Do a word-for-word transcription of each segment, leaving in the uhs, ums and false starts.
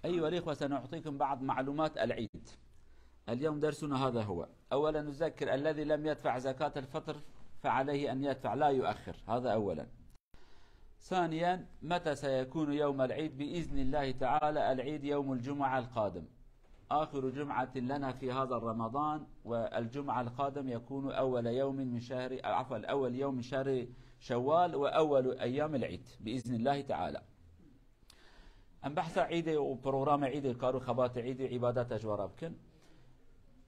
أيها الإخوة، سنعطيكم بعض معلومات العيد. اليوم درسنا هذا هو. أولا نذكر: الذي لم يدفع زكاة الفطر فعليه أن يدفع، لا يؤخر. هذا أولا. ثانيا، متى سيكون يوم العيد؟ بإذن الله تعالى العيد يوم الجمعة القادم، آخر جمعة لنا في هذا رمضان، والجمعة القادم يكون أول يوم من شهر، عفوا، أول يوم من شهر شوال وأول أيام العيد بإذن الله تعالى. Em behsa Îdê û programê Îdê, kar û xebatê Îdê, îbadeta ji we re bikin.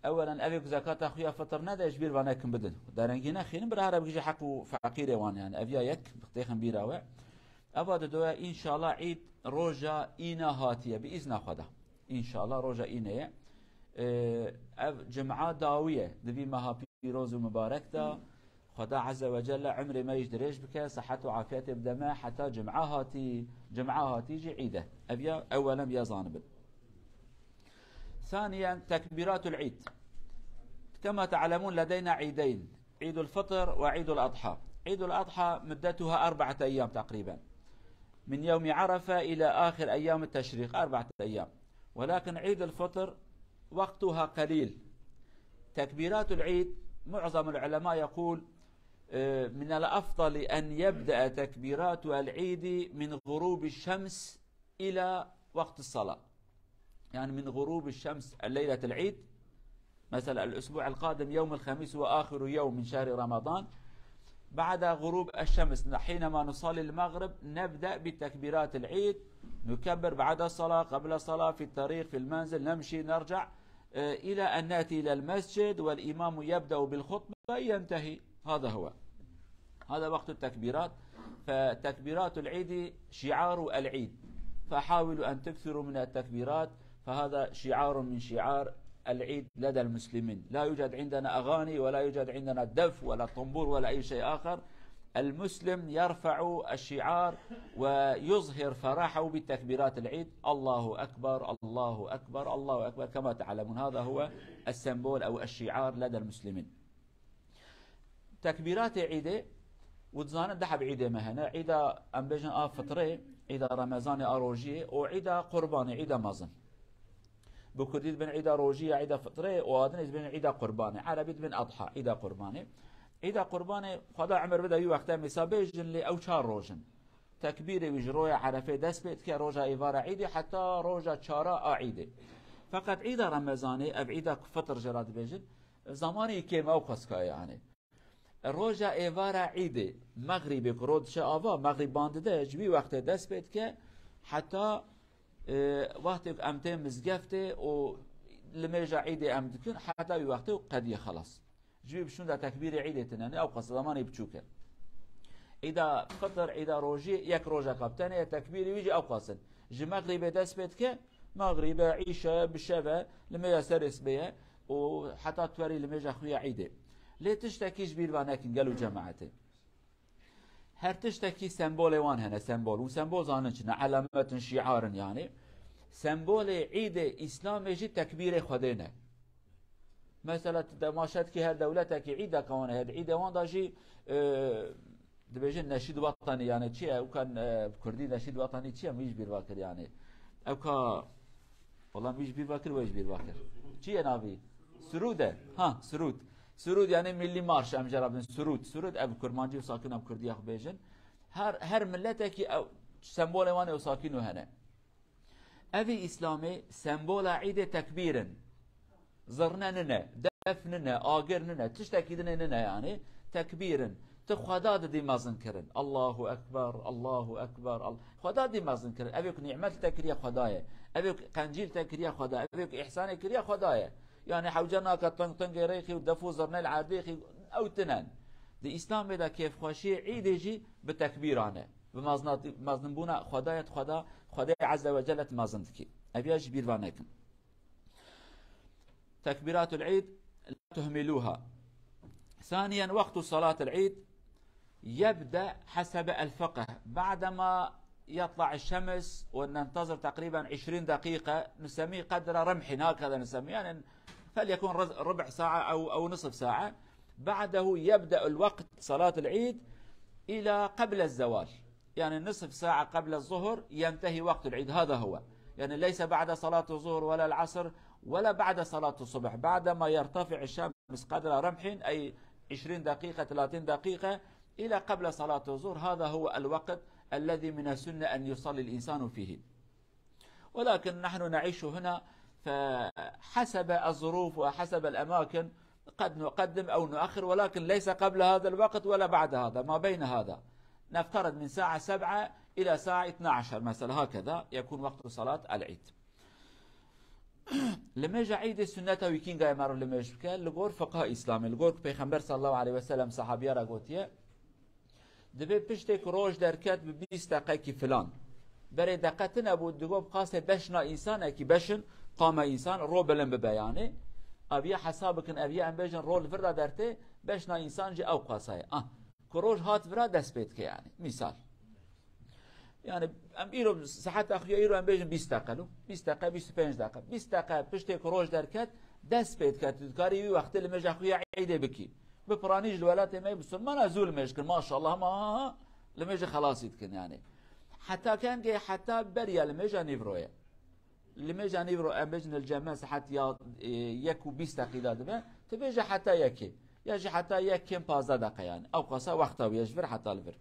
Ewelen, evê ku zekata xwe ya fitir nede, ji bîr ve nekin bidin. Derengî nexînin, bira here bigihîje heq û feqîrê wan, yani ev ya yek, têxin bîra we. Eva didoye, înşallah Îd roja Îna hatiye, bi îzna Xweda. Înşallah roja Îne ye. Ee, ev cuma dawiye, di vî meha pîroz û mibarek de, Xweda Azze ve Celle umrê me jî dirêj bike, sihet û afiyetê bide me, heta cuma hatî, cuma hatî jî Îd e. Ev ya ewelen ya zanibin. ثانيا، تكبيرات العيد. كما تعلمون لدينا عيدين، عيد الفطر وعيد الأضحى. عيد الأضحى مدتها أربعة أيام تقريبا، من يوم عرفة إلى آخر أيام التشريق، أربعة أيام. ولكن عيد الفطر وقتها قليل. تكبيرات العيد، معظم العلماء يقول، آه، من الأفضل أن يبدأ تكبيرات العيد من غروب الشمس إلى وقت الصلاة، يعني من غروب الشمس الليلة العيد، مثلا الأسبوع القادم يوم الخميس هو آخر يوم من شهر رمضان، بعد غروب الشمس حينما نصلي المغرب نبدأ بتكبيرات العيد، نكبر بعد الصلاة، قبل الصلاة، في الطريق، في المنزل، نمشي، نرجع، آه، إلى أن نأتي إلى المسجد والإمام يبدأ بالخطبة ينتهي. هذا هو. هذا وقت التكبيرات. فتكبيرات العيد شعار العيد، فحاولوا أن تكثروا من التكبيرات، فهذا شعار من شعار العيد لدى المسلمين. لا يوجد عندنا أغاني، ولا يوجد عندنا دف، ولا طنبور، ولا أي شيء آخر. المسلم يرفع الشعار ويظهر فرحه بتكبيرات العيد: الله أكبر، الله أكبر، الله أكبر، كما تعلمون. هذا هو السمبول أو الشعار لدى المسلمين. Tekbîratê Îdê, û dizanin du heb Îdê me hene. Îda, em bêjin, a fitrê, Îda Remezanê, a rojiyê, û Îda Qurbanê, Îda mezin. Bi kurdî dibin Îda rojiyê, Îda fitrê, û adinê dibin Îda Qurbanê. Erebî dibin Adha, Îda Qurbanê. Îda Qurbanê, Xweda emir bide wî wexte mîsa bêjin, lê ew çar roj in. Tekbîrê wî ji roja Erefê dest pê dike, roja êvara Îdê, heta roja çara a Îdê. Feqet Îda Remezanê, ev Îda ku fitr jê re dibêjin, zamanê kêm ew xwestkayê anê. Roja êvara Îdê, mexrîbê ku roj diçe ava, mexrîb ban dide, ji wî wextê dest pê dike, heta, e, wextê ku em tên mizgeftê û limêja Îdê em dikin, heta wî wextê û qediye xelas. Ji wî bi şûnda tekbîrê Îdê tine ne, ew qas zamanê biçûk e. Îda Fitr, Îda Rojî, yek rojeka bi tenê ye, tekbîrê wî jî ew qas in. Ji mexrîbê dest pê dike, mexrîbe, îşe, bi şeve, limêja serê sibê ye û heta twerî limêja xwe ya Îdê. Lê tiştekî ji bîr ve nekin, gelo cemaetê. Her tiştekî sembolê wan hene, sembol. Û sembol zanin çi ne? Elamet in, şiar in yani. Sembolê Îdê Îslamê jî tekbîrê Xwedê ne. Mesela, tu demaşe dikî her dewletekî Îdeka wan heye. Di Îdê wan de jî, e, dibêjin neşîd wetanî, yani çi ye? Ewka, e, bi kurdî neşîd wetanî çi ye? Min ji bîr ve kir yani. Ewka, wela min ji bîr ve kir, we ji bîr ve kir. Çi ye navî? Sirûd e. Ha, sirûd. Sirûd yani milli marş, em jê re bidin sirûd. Sirûd ev kurmancî û sakin em kurdiya xwe bêjin. Her, her miletekî ew sembolê wan ê û sakin û hene. Evî Îslamê sembola Îdê tekbîr in. Zirne nine, def nine, agir nine, tiştekî dinê nine yani. Tekbîr in. Tu Xweda didî mezin kirin. Allahu Ekber, Allahu Ekber. Al-, Xweda dî mezin kirin. Evê ku nîmet te kiriye Xweda ye. Evê ku qencîl te kiriye Xweda ye. Evê ku îhsanê kiriye Xweda ye. Yani hewce nake ting tingê rêxî û def û zirnê li erdê xî ew tinen. Di Îslamê de kêfxweşiyê Îdê jî bi tekbîran e. Bi mezinatî-, mezinbûna Xwedayê, Xweda, Xwedê Azze ve Celle tu mezin dikî. Ev ya ji bîr ve nekin. تكبيرات العيد لا تهملوها. ثانيا، وقت صلاة العيد يبدأ حسب الفقه، بعدما يطلع الشمس وننتظر تقريبا عشرين دقيقة، نسميه قدر رمح، هكذا نسميه، يعني فليكن رز-، ربع ساعة أو، أو نصف ساعة. بعده يبدأ الوقت صلاة العيد إلى قبل الزوال، يعني نصف ساعة قبل الظهر ينتهي وقت العيد، هذا هو. يعني ليس بعد صلاة الظهر ولا العصر ولا بعد صلاة الصبح، بعدما يرتفع الشمس قدر رمح، أي عشرين دقيقة، ثلاثين دقيقة، إلى قبل صلاة الظهر، هذا هو الوقت الذي من السنة أن يصلي الإنسان فيه. ولكن نحن نعيش هنا، فحسب الظروف وحسب الأماكن قد نقدم أو نؤخر، ولكن ليس قبل هذا الوقت ولا بعد هذا، ما بين هذا. نفترض من ساعة سبعة إلى ساعة اثنعش مثلًا، هكذا يكون وقت صلاة العيد. Limêja Îdê sunneta wî kîngayê meriv limêj bike, li gor fiqha Îslamê, li gor ku Pêxember sallallahu aleyhi ve sellem sahabiya re gotiye, dibê piştê ku roj derket bi bîst deqekî filan. Berê deqe tune bû, digot, bi qasê beşna însanekî, beşin, qame însan, ro bilind bibe yanê. Ev ya hesab bikin, ev ya em bêjin ro li vir de dertê, beşna însan jî ew qasa ye. Ah, ku roj hat vira dest pê dike yanê. Mîsal. Yani em îro seheta xuya îro em bêjin bîst deqe lo. Bîst deqe, bîst û pênc deqe. Bîst deqe piştê ku roj derket, dest pê diket, tu dikarî wî wextê limêja xuya Îdê bikî. Bi piranî ji li welatê me Musulmana zû limêj kir. Maşallah, ma limêjê xelasî dikin yani. Heta kengê, heta beriya limêja nîvroye. Limêja nîvro em bêjin li ceme saet ya, e, yek û bîst deqî de dibe. Tu bêje heta yekê. Ya jî heta yek kêm pazdeh deqe yani. Ew qasa wexta wî ye ji vir heta li vir.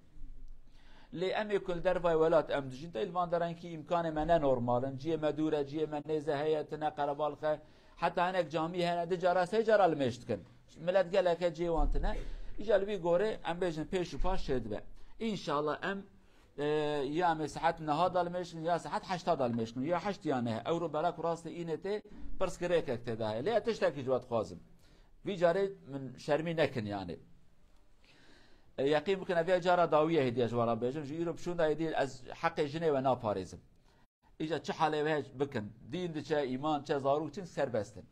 Lê em ê ku li dervayê welat em dijîn, tey li van derenkî îmkanê me ne normal in. Ciyê me dûr e, ciyê me nêze heye, tine qerebalxe. Heta hinek camî hene, di cara, sê cara limêj dikin. Milet geleke ciyê wan tine. Îca li vî gorê em bêjin pêş û paş çêdibe. Înşallah em, e, ya em ê saet neha da limêj kin, ya saet heşta da limêj kin, ya heşt ya neh. Ewro bela ku rastê înê tê, pirs kirêkek tê de heye. Lê ez tiştekî ji we dixwazim. Vî carê min şermî nekin yani. E, yeqîn bikin, ev ya cara dawî ye hêdî ez ji we re bêjim. Ji îro bi şûnda hêdî ez heqê jinê we naparêzim. Îca çi halê we heye bikin. Dîn diçe, îman diçe, zarok çin serbest in.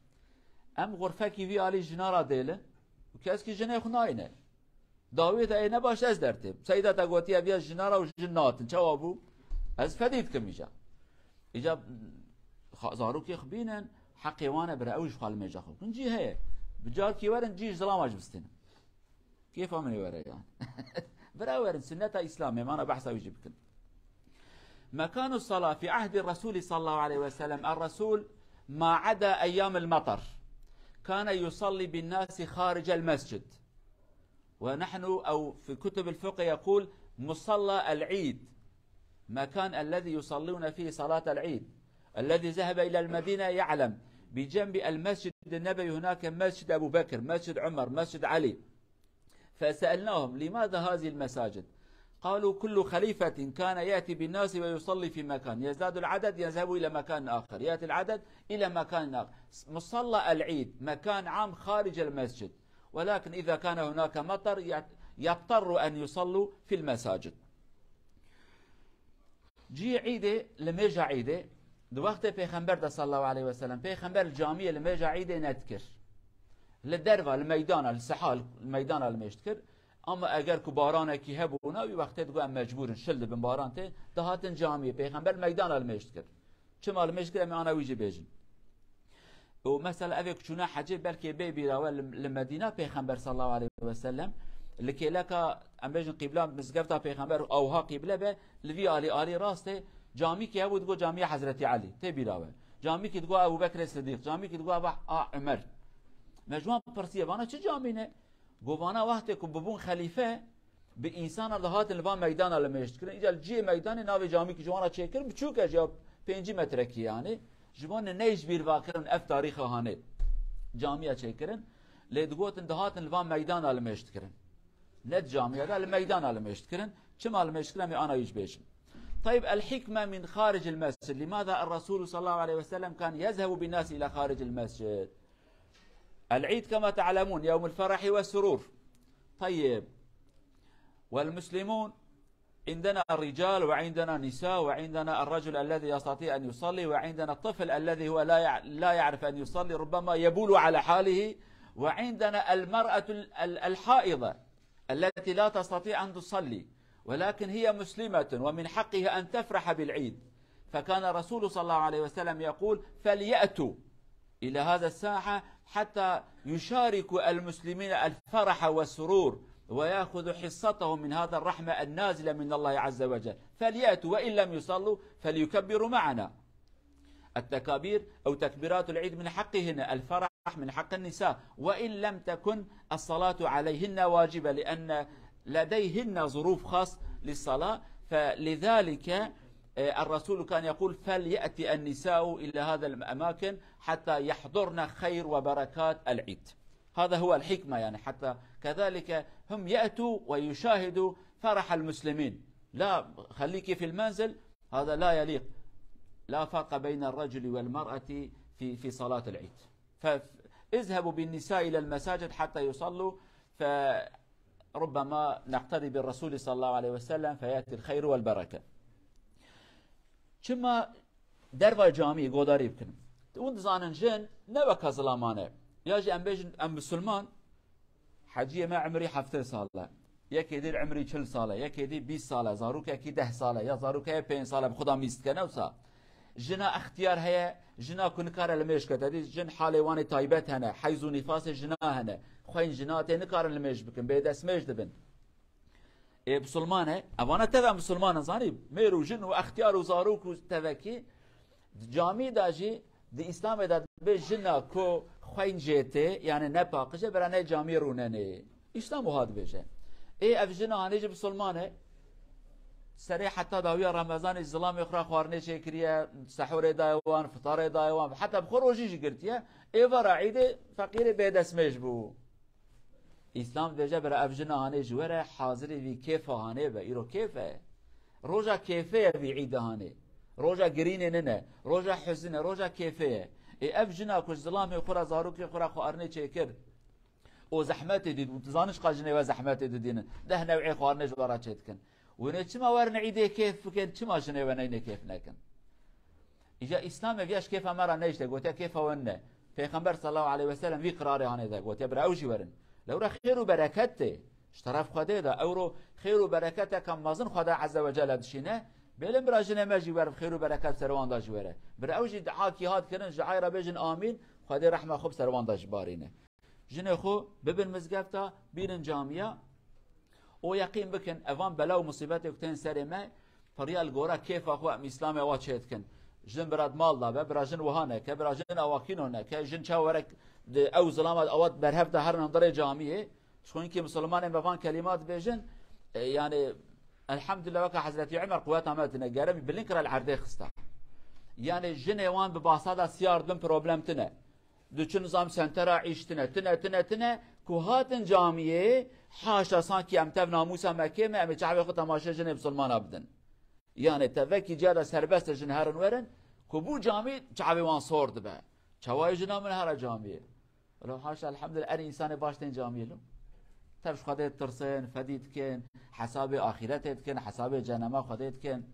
Em xurfekî vî alî jina re dêlin û keskî jinê xwe nayîne. Dawiyê de ê ne baş ez dertêm. Seyda te gotiye viya jina re û jin natin. Çawa bû? Ez fedî dikim îca. Îca xa-, zarokê xwe bînin, heqê wan e bira ew ji xwe limêja xwe bikin. Cî heye. Bi carkî werin cî ji zilama jî bistînin. Kêfa min ê were yan. Bira werin, sunneta Îslamê, em ana behsa wî jî bikin. مكان الصلاة في عهد الرسول صلى الله عليه وسلم، الرسول ما عدا أيام المطر كان يصلي بالناس خارج المسجد. ونحن أو في كتب الفقه يقول مصلى العيد، مكان الذي يصلون فيه صلاة العيد. الذي ذهب إلى المدينة يعلم، بجنب المسجد النبوي هناك مسجد أبو بكر، مسجد عمر، مسجد علي. فسألناهم: "لماذا هذه المساجد؟" قالوا: "كل خليفة كان يأتي بالناس ويصلي في مكان، يزداد العدد يذهب إلى مكان آخر، يأتي العدد إلى مكان آخر." مصلى العيد مكان عام خارج المسجد، ولكن إذا كان هناك مطر يضطر أن يصلوا في المساجد. Cihê Îdê, limêja Îdê, di wextê Pêxember de sallallahu aleyhi ve sellem, Pêxember li camiyê limêja Îdê nedikir. Li derva, li meydana, li seha, li meydana limêj dikir. Ama eger ku baranekî hebûna, wî wextê digot em mecbûr in, şil dibin, baran tê, dihatin camiyê, Pêxember li meydana limêj dikir. Çima limêj dikir, em ê ana wî jî bêjin. Û mesela evê ku çûne hecê belkê bê bîra we li, li Medîna Pêxember sallallahu aleyhi ve sellem li kêleka, em bêjin qîbla mizgefta Pêxember ewha qîble be, li vî alî, alî rastê camîkî hebû digot camiya Hezretî Elî, tê bîra we. Camîkî digot Ebu Bekrê Sidîq, camîkî digot Eba, a, Umer. Me ji wan pirsiye, vana çi camî ne? Got vana wextê ku bibûn xelîfe, bi însana dihatin li van meydana limêj dikirin. Îca li cihê meydanê navê camîkî ji wan re çêkir, biçûk e, ya pêncî metrekî yanî. Ji wan ne ji bîr vakirin ev tarîxa hanê. Camiya çêkirin. Lê digotin dihatin li van meydana limêj dikirin. Ne di camiya de, li meydana limêj dikirin. Çima limêj dikirin, em ê ana wî jî bêjin. طيب، الحكمة من خارج المسجد. لماذا الرسول صلى الله عليه وسلم كان يذهب بالناس إلى خارج المسجد؟ العيد كما تعلمون يوم الفرح والسرور. طيب، والمسلمون عندنا رجال وعندنا نساء، وعندنا الرجل الذي يستطيع أن يصلي، وعندنا الطفل الذي هو لا يع-، لا يعرف أن يصلي، ربما يبول على حاله، وعندنا المرأة ال-، ال-، الحائضة التي لا تستطيع أن تصلي، ولكن هي مسلمة ومن حقها أن تفرح بالعيد. فكان الرسول صلى الله عليه وسلم يقول: "فليأتوا إلى هذا الساحة حتى يشاركوا المسلمين الفرح والسرور ويأخذوا حصتهم من هذا الرحمة النازلة من الله عز وجل. فليأتوا وإن لم يصلوا فليكبروا معنا." التكابير أو تكبيرات العيد من حقهن، الفرح من حق النساء، وإن لم تكن الصلاة عليهن واجبة، لأن لديهن ظروف خاص للصلاة، فلذلك، آه، الرسول كان يقول: "فليأتي النساء إلى هذا الأماكن حتى يحضرن خير وبركات العيد". هذا هو الحكمة، يعني، حتى كذلك هم يأتوا ويشاهدوا فرح المسلمين. لا، خليكي في المنزل، هذا لا يليق. لا فرق بين الرجل والمرأة في، في صلاة العيد. فاذهبوا بالنساء إلى المساجد حتى يصلوا، فربما نقتدي بالرسول صلى الله عليه وسلم، فيأتي الخير والبركة. Çima derva camî godarî bikin? Hûn dizanin jin ne weka zilaman e. Ya jî em bêjin em misilman, heciyê me emrî heftê sal e. Yekê dî emrî çil sal e, yekê dî bîst sal e, zarokekî deh sal e, ya zarokê pênc sal e, bi xwe de mîz dike, ne wisa? Jina extiyar heye, jina ku nikare li mêj kete. Dî jin halê wan ê taybet hene, heyz û nîfasê jina hene. Xweyên jina tê nikarin li mêj bikin, bê destmêj dibin. Ê, misilman e, evana teve misilman in, zanî, mêr û jin û extiyar û zarok û tevekî, di camî de jî, di Îslamê de dibê jina ku xweyn jê tê, yani nepaqij e, bira ne camî rûnenê. Îslam wiha dibêje. Ê, ev jina hanê jî misilman e. Serê heta dawiya Remezanê zilamê xwe re xwarinê çêkiriye, sehurê daye wan, fitarê daye wan, heta bi xwe rojî jî girtiye. Ê, vera îdê feqîrê bêdestmêj bû. Îslam dibêje, bira ev jina hanê ji we re hazirê vî kêfa hanê be. Îro kêf e. Roja kêfê ye vî îda hanê. Roja girînê nine. Roja huzin e. Roja kêfê ye. Ê, ev jina ku ji zilamê xwe re, zarokê xwe re xwarinê çêkir û zehmetê dît, û tu zanî çiqa jinê we zehmetê didînin. Deh new'ê xwarinê ji we re çêdikin. Hûn ê çima werin îdê kêf bikin, çima jinê we neyne kêf nekin? Îca Îslam ev ya ji kêfa me re neyşte, gotiye kêfa we nine. Pêxember sallallahu aleyhi ve sellem vî qirarê hanê de, gotiye bira ew jî werin. Lewra xêr û bereket tê. Ji teref Xwedê de, ewro xêr û bereketeke mezin Xwedê Azze ve Celle dişîne. Bêlin bira jinê me jî wer xêr û bereket ser wan de jî were. Bira ew jî dua kî hat kirin, ji ay re bêjin amîn, Xwedê rehma xwe bi ser wan de jî barîne. Jinê xwe bibin mizgefta, bînin camiya û yeqîn bikin, evan bela û musîbetê ku tên serê me, piriya li gora kêfa xwe em Îslamê wa çê dikin. Jin bira di mal de be, bira jin wiha neke, bira jin awakîno neke, jin çawerek di ew zilama awa berhev de herin hundirê camiyê. Ji xwe hinkî misilmanên me van kelîma dibêjin, e, yani, elhamdülillah, weke Hezretî Umer quweta me tine, geremî bilind kira li erdê xista. Yani, jinê wan bi basa de siyar dibin, problem tine. Diçin nizam sentera îş tine, tine, tine, tine, ku hatin camiyê, haşa sankî em tev namûsa me kêm e, em ê çavê xwe temaşe jinê misilmana bidin. Yani tevekî ciya de serbest e jin herin werin, ku bû camî çavê wan sor dibe. Çawa ye jina min here camiyê? Lo haşa, elhamdülillah, erê însanê baş tên camiyê lo. Tev ji Xwedê ditirsin, fedî dikin, hesabê axîretê dikin, hesabê cehennema Xwedê dikin.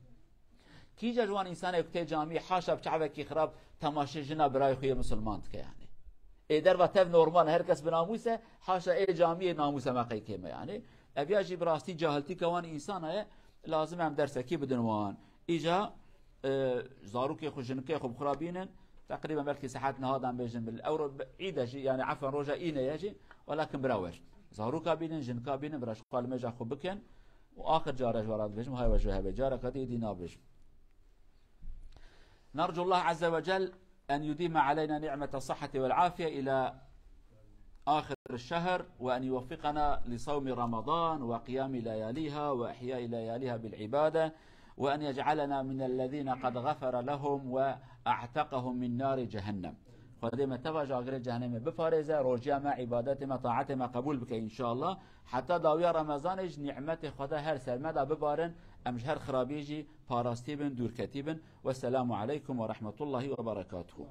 Kîja ji wan însanê ku tê camî, haşa bi çavekî xirab temaşê jina birayê xwe yê misilman dike yani. Ê derva tev normal, her kes bi namûs e, haşa ê camiyê namûsa me qey kêm e yani. Ev ya jî bi rastî cahiltîka wan însana ye, lazim em dersekî bidin wan. Îca, e, zarokê xwe, jinikê xwe bi xwe re bînin, teqrîben belkî saet niha de em bêjin bil. Ewro bi-, îd e jî, yani efwen roja îne ye jî, welakin bira wer. Zaroka bînin, jinika bînin, bira ji xwe li mêja xwe bikin. û axir cara ji we re dibêjim, hay we ji we hebe, careka dî dî nabêjim. نرجو الله عز وجل أن يديم علينا نعمة الصحة والعافية إلى آخر الشهر، وأن يوفقنا لصوم رمضان وقيام لياليها وإحياء لياليها بالعبادة، وأن يجعلنا من الذين قد غفر لهم وأعتقهم من نار جهنم. Xwedê me teva ji agirê cehennemê biparêze, rojiya me, îbadetê me, taetê me qebûl bike înşallah. Heta dawiya Remezanê ji nîmetê Xwedê her ser me de bibarin, em ji her xirabiyê jî parastî bin, dûrketî bin. Wesselamu aleykum ve rahmetullahi ve berekatuhu.